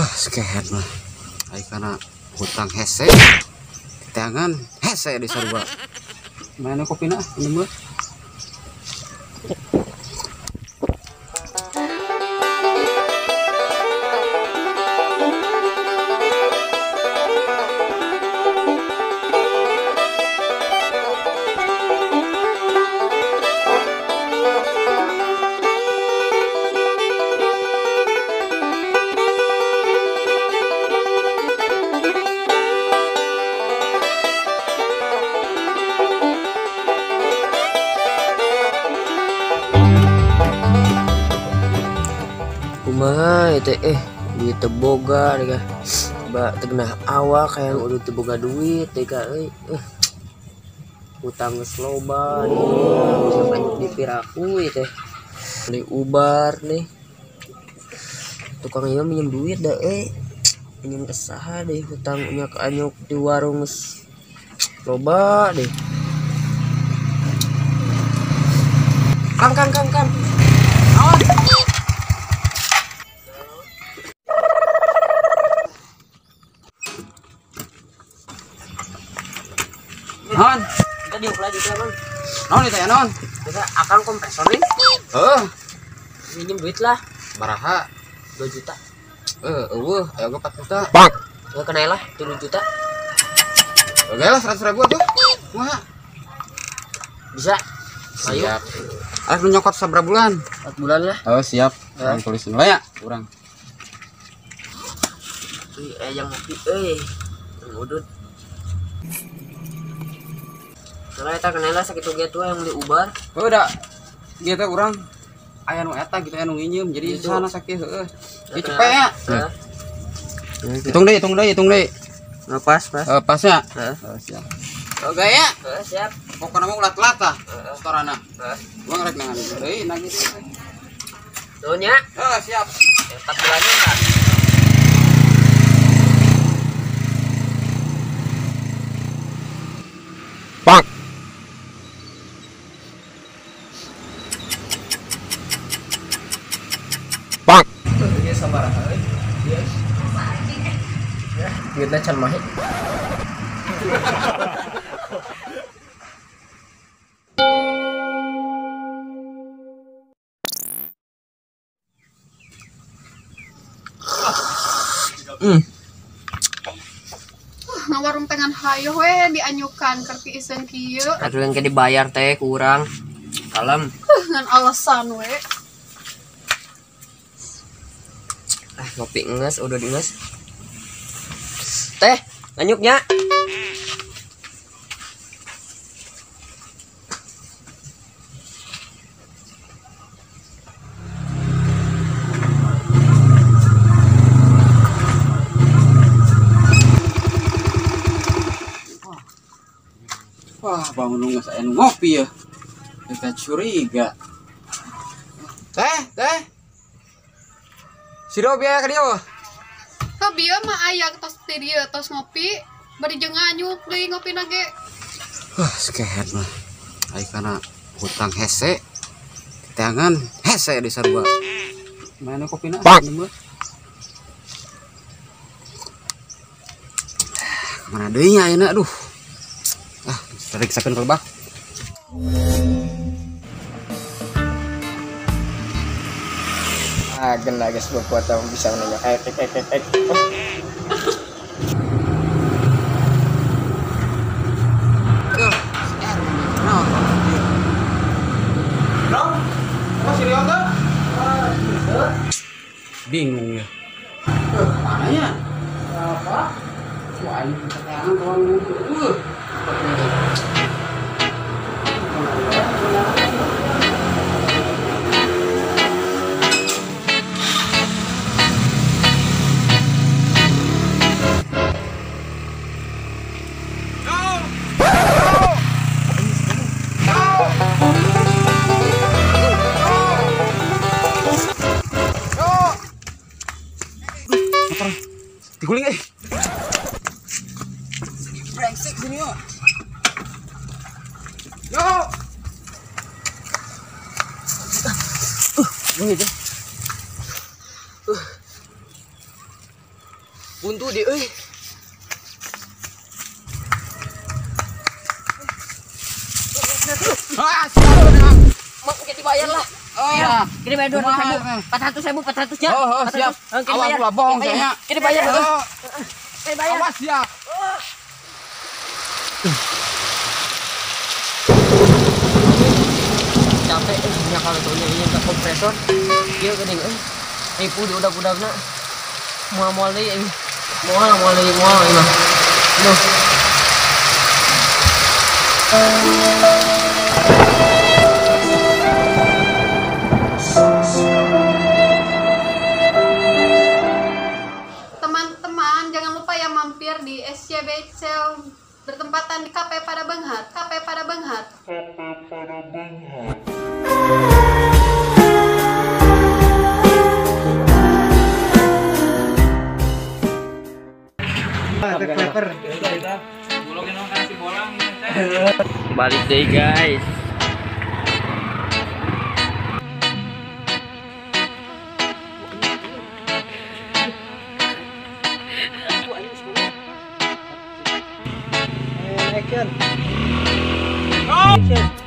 Sekehet mah. Ai kana hutang hese. Tangan hese di sarua. Mana kopina minum lah. Kumaha itu duit teboga deh ba tegenah awak kayak udah teboga duit deh euy utang geus loba bisa banyak dipiraku ieu teh beli ubar nih tukang ieu minjem duit dah minjem ke saha deh hutang nya ke anyuk di warung geus loba deh. Kang kang kang kang awas. Non, kita diuk lagi ya, Bang. Non itu ya, non. Kita akang kompresor nih. Heeh. Minjem duit lah. Baraha 2 juta. Eueuh, aya 4 juta. Bang. Enggak kena lah 7 juta. Oke lah 100 ribu tuh. Kumaha? Bisa. Siap. Arek nu nyokot sabaraha bulan? 4 bulan lah. Oh, siap. Urang tulis heula ya, urang. Ih, yang ngopi euy. Yang udut. Soalnya eta kenela sakitu ge tuh yang beli ubar. Heuh da. Ieu teh urang aya nu eta gitu aya nu nginjem jadi sana sakieu heueuh. Ieu cepet ya. Heeh. Hitung deui, hitung deui, hitung deui. Nah, pas, pas. Heeh, pasnya. Heeh. Siap. Oke ya. Heeh, siap. Pokona mah ulah telat tah. Storana. Heeh. Urang rek nangan deui nagih deui. Nuhun nya. Heeh, siap. 4 bulannya enggak. Bang. Bang. Ieu sabaraha euy? Yes. Ya, duitna can mahi. Ngawarung tengan hayo we dianyukan kerti isen kieu. Atuh yang dibayar teh kurang. Kalem. Ngan alasan we. Ah, ngopi ngeus udah ngeus. Teh, nganyuknya. Wah, bangun nggak saya ngopi ya. Kita curiga. Teh, teh. Si Robi aya ka dieu. Heuh, bieu mah aya tos ti dieu tos ngopi, bari jeung nganyuk deui ngopina ge. Wah, sekehet mah. Ai kana hutang hese. Tangan hese di sarua. Mana kopina? Minum. Mana deui nya ayeuna aduh. Ah, periksakeun kelebak. Ah, gena guys, berkuat bisa menanya. Ek. Bingung ya. Mana ya? Apa? Wah, ini keterangan kawan gue. Diguling eh. Brengsek sini yo. Yo. Bunyi deh. Buntu deh euy. Ah, siap. Mau kita dibayar lah. Oh, iya. Kini bayar 200.000. 400.000, 400 ya. Oh, siap. Awas lah bohong saya. Kini bayar. Kini bayar. Awas ya. Capek nya kalau tuh ini ke kompresor. Ieu geuning euy. Nipu di udah-udahna. Moal-moal deui euy. Moal deui moal ieu mah. Duh. Teman-teman, jangan lupa ya mampir di SCB Excel bertempatan di KP Pada Benghar, KP Pada Benghar. KP Pada Benghar. Balik deh guys. Action. Action.